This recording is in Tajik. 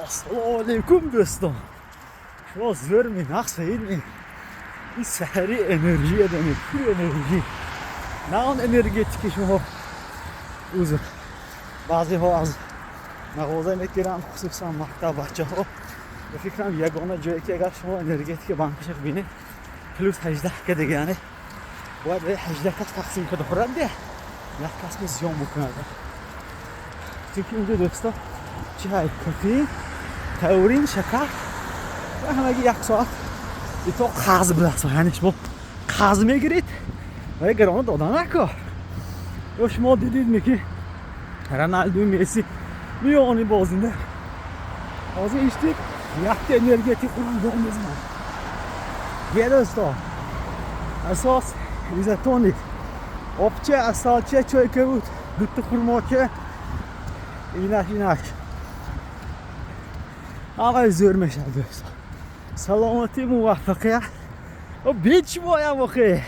Ассалому алайкум, дӯстон. Шумо зӯрми, нақс фаидми? Ин саҳари энергия донед, пур энергӣ, на он энергетики. Шумо, узр, баъзеҳо аз мағоза мегиранд, хусусан мактаб бачаҳо. Ба фикрам, ягона ҷое ки агар шумо энергетика банкаша бинед, плюс 18 ка дегане бояд 18 кас тақсим када хӯрад, де як касми зиён бикунад, чунки инҷо, дӯсто, чи ҳай: кофеин, таурин, шакар ва ҳамаги як соат ито қарз будааст. Яъне шумо қарз мегиред ва гарона дода нако. Ё шумо дидидме, ки Роналду, Месси миёни бозинда ҳозир иштик якта энергетик хӯрам, дом мезанам. Е, дӯсто, асос изотоник, обча, асалча, чойка буд, дутта хурмоча, инак, инак, ҳамаи зӯр мешавад, дӯсто. Саломатӣ, муваффақият бечмоям охе.